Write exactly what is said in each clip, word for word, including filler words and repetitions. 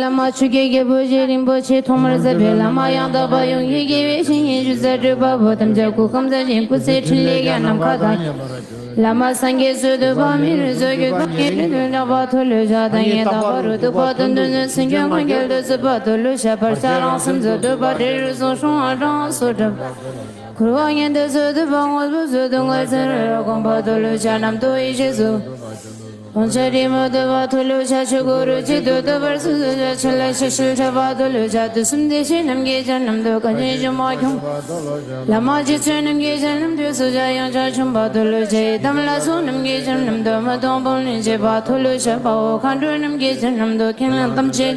བླ་མ་ཆོས་ཀྱི་རྒྱལ་པོ་རྗེ་རིན་པོ་ཆེ། ཐོག་མར་མཛད་པའི་བླ་མ་ཡང་དག་པ་ཡོངས་ཀྱི་དགེ་བའི་བཤེས་གཉེན་ཞུ་ས་སྤྲུལ་པ་པོ་ཐམས་ཅད་སྐུ་ཁམས་བཟང་ཞིང་སྐུ་ཚེ་འཕྲིན་ལས་ཀྱང་ནམ་མཁའ་དང་། བླ་མ་སངས་རྒྱས་སུ་འདུས་པ་མི་རིགས་སུ་གྱུར་པ་ངེས་དོན་དུ་གྲགས་པ་ཐོ་ལོ་ཤ། ཏིང་ངེ་དག་པ་རུ་གཏུགས་པ་དོན་དུ་ནི་སེམས་ཀྱང་ང་རྒྱལ་དུ་སྲིད་པ་ཐོ་ལོ་ཤ། བར་ཆད་རང་སེམས་སུ་གཏུགས་པ་འདྲེ་རུ་སོང་ཤོང་བ་གྲངས་སུ་གྲགས། འཁོར་བ་ངན་འདས་སུ་འདུས་པ་དངོས་པོ་སུ་འདུས་ངོ་ཚེ་རུ་ར་གོང་པ་ཐོ་ལོ་ཤ། རྣམ་རྟོག་ཡེ་ཤེས་སུ། དབང་ཆ་དྲི་མ་ཐུབ་པ་ཐོ་ལོ་ཤ། ཆོས་སྒོ་རུ་གཅིག་ཏུ་ཐུབ་པར་སོ་སོ་ཤ། ཆེ་ལ་ཤ་ཤེལ་ཁྲབ་པ་ཐོ་ལོ་ཤ། དུས་གསུམ་བདེ་གཤེགས་རྣམས་ཀྱི་སྤྱན་ལམ་དུ། གང་ཞིག་སྒྱུ་མ་ཁྱུང་པ་ཐོ་ལོ་ཤ། བླ་མ་རྗེ་བཙུན་རྣམས་ཀྱི་སྤྱན་ལམ་དུ། སོ་ཤ་ཡང་ཆ་ཆུང་པ་ཐོ་ལོ་ཤ། ཡི་དམ་ལྷ་ཚོགས་རྣམས་ཀྱི་སྤྱན་ལམ་དུ། མི་གཏོང་ཕོག་ལེན་བྱེད་པ་ཐོ་ལོ་ཤ། དཔའ་བོ་མཁའ་འགྲོ་རྣམས་ཀྱི་སྤྱན་ལམ་དུ། ཁས་བླངས་དམ་ཆོས་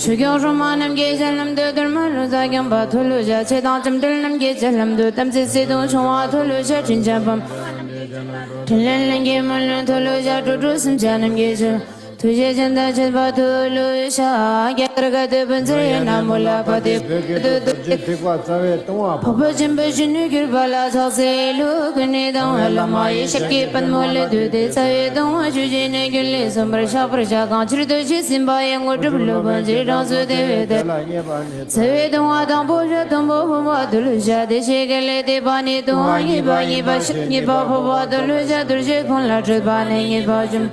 ཆོས་སྐྱོང་སྲུང་མ་རྣམས་ཀྱི་སྤྱན་ལམ་དུ། སྡེར་མ་ལུས་རྩལ་སྐྱོང་པ་ཐོ་ལོ་ཤ། ཆེ་དང་ལྕམ་དྲལ་རྣམས་ཀྱི་སྤྱན་ལམ་དུ། དམ་ཚིག་སྲིད་དུ་ཆུང་བ་ཐོ་ལོ་ཤ། དྲིན་ཅན་པ། དྲིན་ལན་ལེན་གྱི་མི་ལུས་ཐོ་ལོ་ཤ། གྲོགས་གྲོགས་སེམས་ཅན་རྣམས་ཀྱི་ཕྱིར། ཐུགས་རྗེ་ཅན་དང་མཆོད་པ་ཐོ་ལོ་ཤ། རྒྱ་གར་ག་ཏེ་བུན་ཚེ་ཡན་ན་མོ་ལ་པ་ཏེ་བོད་ཀྱི་རྡོ་རྗེ་ཐེག་པ་རྩ་བའི་ལྟུང་བ་ཕོག་པ་ཆེན་པོ་གཞོན་ནུ་གྱུར་པ་ལ་ཕྱག་འཚལ་ལོ། ཀུན་ནས་དང་བའི་བླ་མ་ཡི་ཞབས་ཀྱི་པད་མོ་ལ་བཏུད་དེ། རྩ་བའི་ལྟུང་བ་བཅུ་བཞི་ནི་རྒྱུན་ལས་སོན་པར་བཤགས་པར་བྱ། གང་ཕྱིར་རྡོ་རྗེ་སེམས་དཔའ་ཡི་དངོས་གྲུབ་སློབ་དཔོན་རྗེས་འབྲང་སུ་དེ་བས་དེ་ལ་རྙེད་པ་ནི། རྩ་བའི་ལྟུང་བ་དང་པོ་ཤ་དང་པོ་ཕོག་པ་ཐོ་ལོ་ཤ། དེ་ཕྱིར་དགེ་ལེགས་སྡིག་པ་ནི། ལྟུང་བ་གཉིས་པ་གཉིས་པ་ཕྱིར་གཉིས་པ་ཕོག་པ་ཐོ་ལོ་ཤ། གདུལ་བྱའི་ཕུང་ལ་སྤྲུལ་པ་ནི་གཉིས་པ་བཅུ།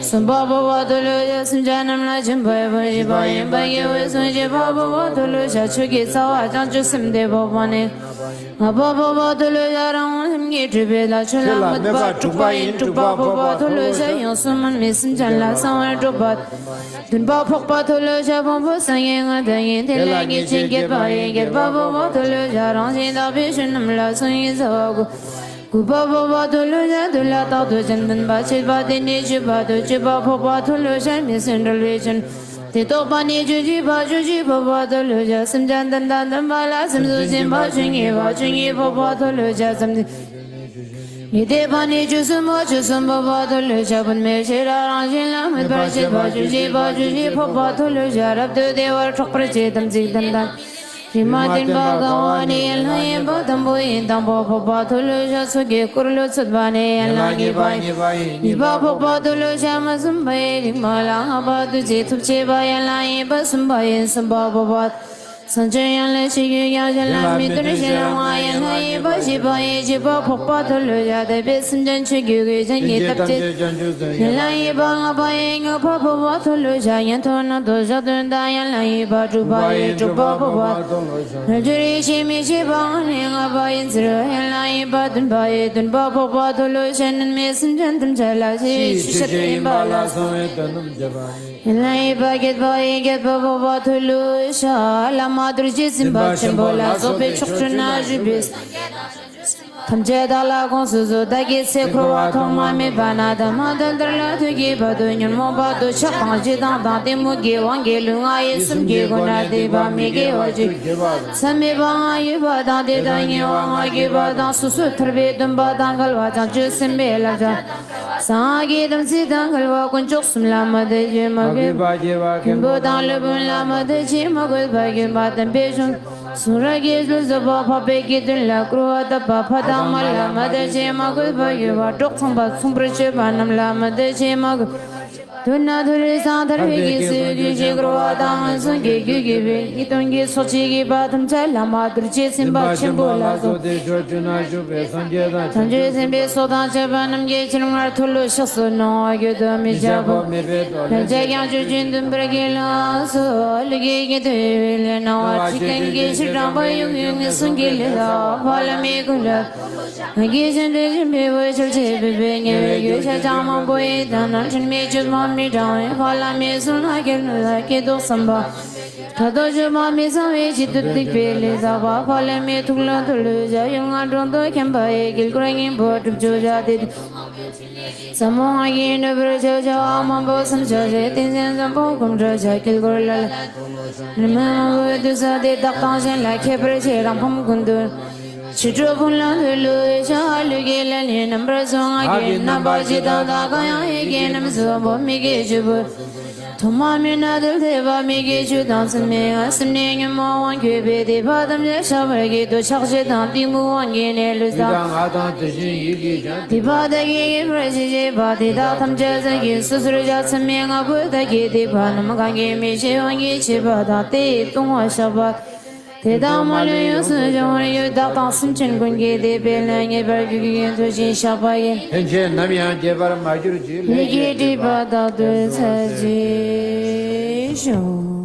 གསུམ་པ་ཕོག་པ་ཐོ་ལོ་ཤ། སེམས་ཅན་རྣམས་ལ་སྦྱིན་པའི་ཕུང་བཞི་པ་ཡིན་པ་དགེ་བའི་ཕུང་བཞི་པ་ཕོག་པ་ཐོ་ལོ་ཤ། ཆོས་ཀྱི་རྩ་བ་བྱང་ཆུབ་སེམས་དེ་ཕོག་པ་ནི། ལྔ་པ་ཕོག་པ་ཐོ་ལོ་ཤ། རང་དབང་སེམས་ཀྱི་སྤྲུལ་པའི་ལྷ། ཆོས་ལ་མོས་པ་དྲུག་པ་ཡིན། དྲུག་པ་ཕོག་པ་ཐོ་ལོ་ཤ། ཡོངས་སུ་སྨིན་མི་སེམས་ཅན་ལ་གསང་བའི་སྤྲུལ་པ། བདུན་པ་ཕོག་པ་ཐོ་ལོ་ཤ། ཕུང་པོ་སངས་རྒྱས་ངང་དུ་ཡིན། དེ་ལ་ངེས་ཤེས་བསྐྱེད་པ་ཡིན། བརྒྱད་པ་ཕོག་པ་ཐོ་ལོ་ཤ། རང་བཞིན་དག་པའི་ཆོས་རྣམས་ལ་སོགས་ཡིན་ཟེར་བ་གོ། དགུ་པ་ཕོག་པ་ཐོ་ལོ་ཤ། དུས་ལ་རྟག་ཏུ་སྤྱན་འདུན་པ། བཅུ་པ་དེ་ནས་བཅུ་པ་དུ། བཅུ་པ་ཕོག་པ་ཐོ་ལོ་ཤ། མི་སེམས་འགྲོ་བའི་སྤྱོད། དེ་རྟོགས་པ་ནས་བཅུ་གཅིག་པ། བཅུ་གཅིག་ཕོག་པ་ཐོ་ལོ་ཤ། སེམས་ཅན་དོན་དང་ལྡན་པ་ལ་སེམས་སུ་འཛིན་པ། བཅུ་གཉིས་པ། བཅུ་གཉིས་ཕོག་པ་ཐོ་ལོ་ཤ། སེམས་ཉི་ཟླའི་བར་ནས་བཅུ་གསུམ་པ། བཅུ་གསུམ་ཕོག་པ་ཐོ་ལོ་ཤ། བུད་མེད་ཤེས་རབ་རང་བཞིན་ལ་མོས་པར་བྱེད་པ། བཅུ་བཞི་པ། བཅུ་བཞི་ཕོག་པ་ཐོ་ལོ་ཤ། རབ་ཏུ་བདེ་བར་འཕྲོག་པར་བྱེད། དམ་ཚིག་དོན་དམ་རིག་མ་བསྟེན་པ་གང་བ་ནི་ཡན་ལག་ཡིན་པ་དང་པོ་ཡིན། དང་པོ་ཕོག་པ་ཐོ་ལོ་ཤ། ཚོགས་ཀྱི་འཁོར་ལོ་ཚུད་པ་ནི་ཡན་ལག་གཉིས་པ་ཡིན། གཉིས་པ་ཕོག་པ་ཐོ་ལོ་ཤ། མ་བསྲུངས་པ་ཡི་རིག་མ་ལ་བསྔགས་པ་ཐུགས་རྗེ་ཐུབ་ཆེ་བ་ཡན་ལག་ཡིན་པ་གསུམ་པ་ཡིན། གསུམ་པ་ཕོག་པ། བསམ་བརྗོད་ཡན་ལག་ཕྱི་རྒྱུད་ཀྱང་གཞན་ལ་མི་སྟོན་ཞེན་ལ་བསྔགས་ཡན་ལག་ཡིན་པ་བཞི་པ་ཡིན། བཞི་པ་ཕོག་པ་ཐོ་ལོ་ཤ། དད་པས་སེམས་ཅན་ཆོས་ཀྱི་སྒོས་སྦྱིན་གྱིས་བཏབ་ཅེས་ཡན་ལག་ཡིན་པ་ལྔ་པ་ཡིན། ལྔ་པ་ཕོག་པ་ཐོ་ལོ་ཤ། ཉན་ཐོས་རྣམས་སྟོན་ཞག་བདུན་དང་ཡན་ལག་ཡིན་པ། དྲུག་པ་ཡིན། དྲུག་པ་ཕོག་པ་ཐོ་ལོ་ཤ། རྣལ་འབྱོར་ཡེ་ཤེས་མི་ཤེས་པ་ལྔ་ནི་ལྔ་པ་ཡིན་ཟེར་ཡན་ལག་ཡིན་པ། བདུན་པ་ཡིན། བདུན་པ་ཕོག་པ་ཐོ་ལོ་ཤ། ནད་མེད་སེམས་ཅན་ཐམས་ཅད་ལ་ཞི་བའི་ཆོས་སྤྱོད་ཡིན་པ་ལ་གསང་བའི་དོན་རྣམས་བརྗོད་པ་ནི། ཡན་ལག་ཡིན་པ། བརྒྱད་པ་ཡིན། བརྒྱད་པ་ཕོག་པ་ཐོ་ལོ་ཤ། བླ་མ་རྡོ་རྗེ་སེམས་དཔའ་ཆེན་པོ་ལ་སོགས་པའི་ཕྱོགས་བཅུ་ན་བཞུགས་པའི་ཐམས་ཅད་བདག་ལ་དགོངས་སུ་གསོལ། བདག་གིས་ཚེ་འཁོར་བ་ཐོག་མ་མེད་པ་ན་ཐ་མ་དོན་མཐར་ལ་ཐུག་གི་བར་དུ་ཉོན་མོངས་པ་དུ་ཆགས་དང་ཞེ་སྡང་དང་གཏི་མུག་གི་དབང་གིས་ལུས་ངག་ཡིད་གསུམ་གྱི་སྒོ་ནས་སྡིག་པ་མི་དགེ་བ་བཅུ། མཚམས་མེད་པ་ལྔ་ཡོད་པ་དང་དེ་དག་ཉེ་བ་ལྔ་བརྒྱད་པ་དང་སོ་སོར་ཐར་པའི་སྡོམ་པ་དང་འགལ་བ་བྱང་ཆུབ་སེམས་དཔའི་བསླབ་བྱ། གསང་སྔགས་ཀྱི་དམ་ཚིག་དང་འགལ་བ་དཀོན་མཆོག་གསུམ་ལ་མི་སྡིགས་ཤིང་མི་གུས་པ། མགོན་པོ་དང་སློབ་དཔོན་ལ་མི་སྡིགས་ཤིང་མི་གུས་པར་གྱུར་པ། དམ་པའི་གཞུང་གསུང་རབ་ཀྱི་སྲོལ་བཟོད་པ། འཕགས་པའི་དགེ་འདུན་ལ་སྐུར་བ་བཏབ་པ། ཕ་དང་མ་ལ་མི་སྡིགས་ཤིང་མི་གུས་པར་གྱུར་པ། གྲོགས་ཚངས་པ་མཚུངས་པར་སྤྱོད་པ་རྣམས་ལ་མི་སྡིགས་ཤིང་མི་གུས། མཐུ་ནི་མཐོ་རིས་དང་ཐར་པའི་རྒྱལ་སྲས་བརྒྱུད་བཞིན་བསྐོར་བ་དང་། ངན་སོང་གི་རྒྱུ་དགེ་བའི་ཉེས་ལྟུང་གི་ཚོགས་ཆེ་གི་བ་ཐམས་ཅད་བླ་མ་རྡོ་རྗེ་སེམས་དཔའ་ཆེན་པོ་ལ་སོགས་ཏེ་ཕྱོགས་བཅུ་ན་བཞུགས་པའི་སངས་རྒྱས་དང་ཐམས་ཅད་སེམས་དཔའི་ཚོགས་དང་བཅས་པ་རྣམས་ཀྱི་ཕྱིར་སྔར་མཐོལ་ལོ་བཤགས་སུ་གནང་བ་བརྗོད་དུ་མི་བྱ་བ་མེད་པའི་ཐོག་ལ་ལན་ཆགས་ཀྱང་ཆོས་ཀྱི་འདུན་པར་གྱིས་ལགས་སོ། ལུས་ཀྱི་དགེ་ལྡན་བའི་ལས་སྣང་བ་ཅི་ཀུན་གྱི་ཕྱིར་དྲངས་པ་ཡོངས་ཀྱི་ངན་སོང་གི་ལས་ལ་ཕ་བླ་མའི་སྐུ་ལ། ང་གིས་བྱིན་དུ་བྱིན་པའི་འོད་ཆེན་ཆེ་བུས་པའི་ཉེ་བའི་རྒྱུད་ཆ་ཆང་མང་པོ་ཡི་དང་ན་འཕྲིན་མེད་སྤྱོད་པ་མི་དྲང་བའི་ཕ་བླ་མའི་གསུང་ལ་སྐྱོན་ལ་སྐྱེ་དོགས་བསམ་པ། ཕྲག་དོག་སྤྱོད་པ་མི་གཙང་བའི་བྱེད་དུ་སྡིག་པའི་ལས་བསགས་པ་ཕ་བླ་མའི་ཐུགས་ལ་མཐོལ་ལོ་བཤགས། ཡུལ་ལྔ་འགྲོ་འདུག་མཁྱེན་པ་ཡི་དཀྱིལ་འཁོར་སྙིང་པོ་སྒྲུབ་ཆོག་བྱ་སྟེ། ཟབ་མོ་སྔགས་ཀྱི་སྒྲུབ་པར་བྱ་བྱ་བ་མང་པོ་སུམ་ཆ་ཞེས་ཏིང་འཛིན་འཛིན་པོ་སྒོམ་གྲོལ་བྱ་དཀྱིལ་འཁོར་ལ་ལ། རིམ་མང་པོའི་དུས་སུ་དེ་དག་དང་གཞན་ལ་ཁྱད་པར་ཕྱེ་རང་ཕམ་ཀུན་ཏུ། ཕྱི་དྲོ་ཕུང་ལ་འདུས་ལུས་ཤ་ལུས་ཀྱི་ལས་ནི་རྣམ་པར་སོང་ང་གི་རྣམ་པ་ཇི་ལྟ་བ་གང་ཡང་ཡིད་ཀྱི་རྣམ་གཟུགས་པོ་མིག་གི་བཅུད་པོ། ཐོག་མ་མེད་ན་དུ་ལྷས་པ་མི་དགེ་བཅུ་དང་སེམས་མེད་ང་སེམས་ནས་ཉོན་མོངས་དབང་གྱུར་པའི་སྡིག་པ་ཐམས་ཅད་བཤགས་པར་བགྱིད་དོ། ཆགས་ཞེན་དང་གཏི་མུག་དབང་གིས་ནི་ལུས་དང་ངག་དང་དེ་བཞིན་ཡིད་ཀྱིས་ཀྱང་སྡིག་པ་དག་གིས་ཡིན་པར་བྱས་བྱས་པ་དེ་དག་ཐམས་ཅད་བྱང་གི་སོ་སོར་བྱ། སེམས་མེད་ང་རྒོད་དག་གི་སྡིག་པ་རྣམས་གང་གིས་མི་ཤེས་དབང་གིས་ཕྱེ་བ་དང་དེ་ཡི་ལྟུང་བ་བཤགས་པ། དེ་དག་མ་ལུས་ཡོངས་སུ་སྦྱང་བར་ཡོད། བདག་དང་སེམས་ཅན་ཀུན་གྱི་སྡིག་པའི་ལན་ཉེས་པར་བགྱིད་ཀྱི་ཡོན་ཏན་ཅན་བཤགས་པ་ཡིན། ལྷན་ཅིག་ནམ་ཡང་བརྗེད་པར་མ་གྱུར་ཅིག་ལས་ཀྱི་སྒྲིབ་པ་དག་ཏུ་ཚར་གྱིས་ཤོག